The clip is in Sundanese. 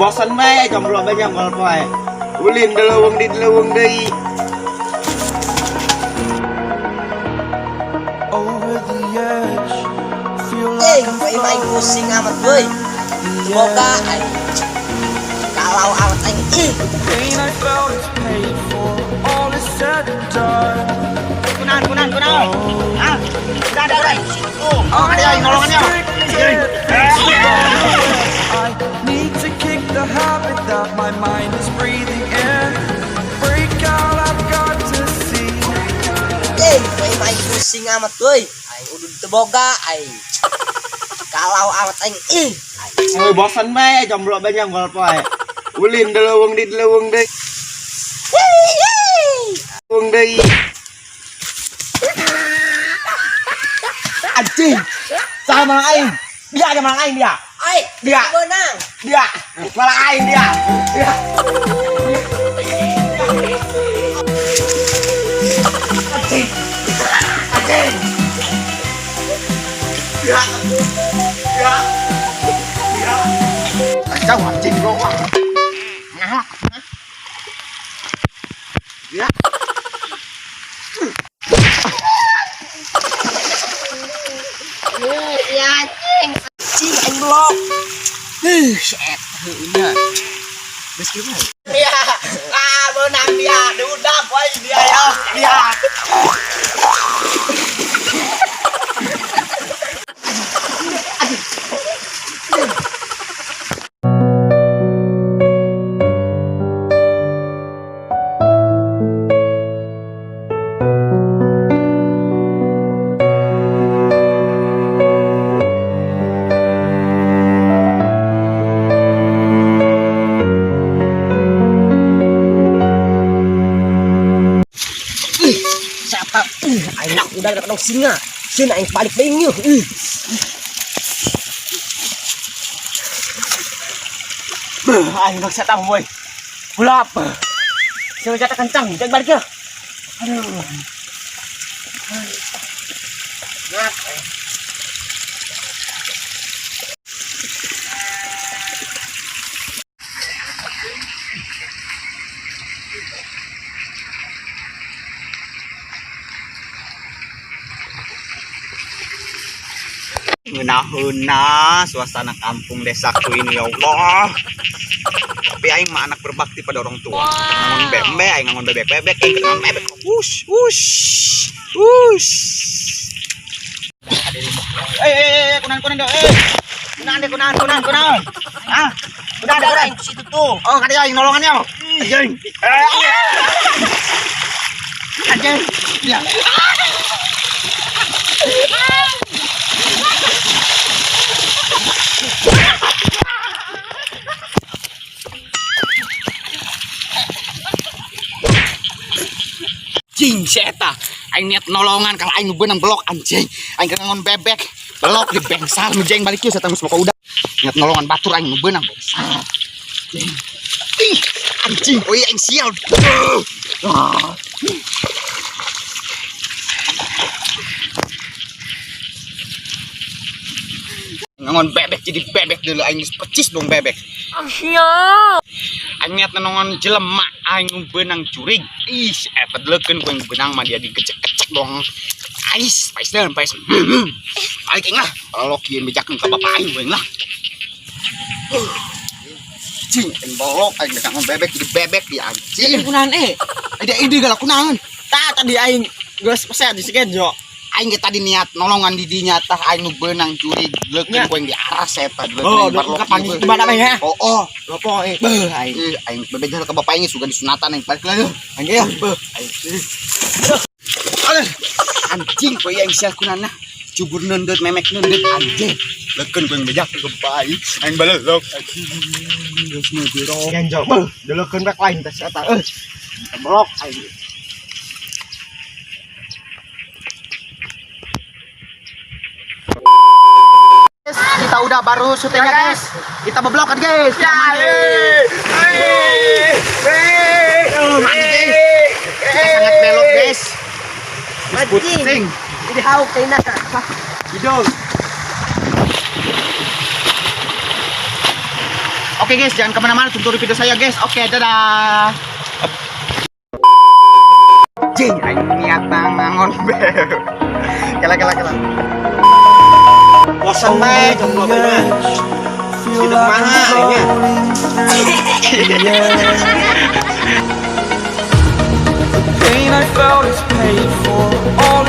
Bosan bae jomblo bae jambol poe. Ulin deleweng di deleweng deui. Over the edge. Feel Eh, like I'm poe mah aing pusing amat euy. Semoga aing kalau amat aing ih. Pain I felt is paid for. All is said and done. Kunaon kunaon kunaon. Hah? Udah ada udah. Oh, ada yang nolongan ya. I need to kick the habit that my mind is breathing in. Break out, I've got to see. Eh, poe mah aing pusing amat euy. Aing udah teu boga aing. Kalau amat aing ih. Euy bosan bae jomblo bae jambol poe. Ulin deleweng di deleweng deui. Deleweng deui. Anjing. Saha malang aing? Dia aja malang aing dia. Ai, Dia. Beunang. Dia. Malang aing dia. Dia. Anjing. Anjing. Dia. Dia. Dia. Kacau anjing gua. Nah. Dia. Ya anjing. Anjing aing blok. Ih, set. Heunya. Geus kieu mah. Dia. Ah, beunang dia. Diundang poe dia ya. Dia. Ih, siapa? Ih, aing udah dong singa. Sieun aing balik deui yeuh. Ih. Beuh, aing geus setan boy. Hulap. Sieun jatah kencang, jangan balik ya. Aduh. Ngap. Ngeunah-eunah suasana kampung desaku ini ya Allah. Tapi aing mah anak berbakti pada orang tua. Ngangon bembe, aing ngangon bebek-bebek, aing ngangon bebek. Wush, wush, wush. Eh, eh, eh, kunaon kunaon deh, eh. Kunaon deh, kunaon, kunaon, kunaon. Hah? Udah ada, udah. Aing situ tuh. Oh, kadi aing nolongan ya. Anjing. Eh. Anjing. Ya. Anjing si eta. Aing niat nolongan kalau aing beunang belok anjing. Aing keur ngangon bebek. Belok di bengsal nu balik ieu setan geus udah. Niat nolongan batur aing nu beunang bengsal. Ih, anjing, oh iya aing sial. Ah. Ngangon bebek jadi bebek dulu aing geus pecis dong bebek. Aing niat nolongan jelema aing nu beunang jurig. Ih, eta leukeun ku aing beunang mah dia digecek-gecek dong. Ais, pais deun, pais. Balik aing lah. Kalau kieu bejakeun ka bapak aing aing lah. Anjing, aing bolok aing ngangon bebek jadi bebek di anjing. Kunaon eh? Ada ide galak kunaon? Tah tadi aing geus peset di skejo. Aing ge tadi niat nolongan di dinya tah aing nu beunang jurig leukeun Nya. ku aing di aras eta Oh, leukeun aing barlok kapanggih ieu. di mana ya? Oh, oh. Lopo eh. Beuh aing. Ih, aing bebeja ka bapak aing sugan disunatan aing balik lah. Aing ya. Beuh, aing. Aduh, anjing poe aing sial kunana. Cubur neundeut memek neundeut anjing. Leukeun ku aing bejakeun ka bapak aing. Aing balelok anjing. Geus mah biro. Genjo. Beuh, deleukeun bae lain teh eta. Eh. Blok aing. Kita udah baru syutingnya guys. Kita beblokan guys. Kita mandi. Mandi guys. Kita sangat belok guys. Pusing. Jadi hauk teh na. Hidung. Oke guys, jangan kemana-mana, tunggu video saya, guys. Oke, dadah. Jing, aing niat ngangon bebek. Kela kela kela. Bosan bae jomblo bae mah. Feel Hidup like I'm mana aingnya? floating through the air. The pain I felt is paid for. All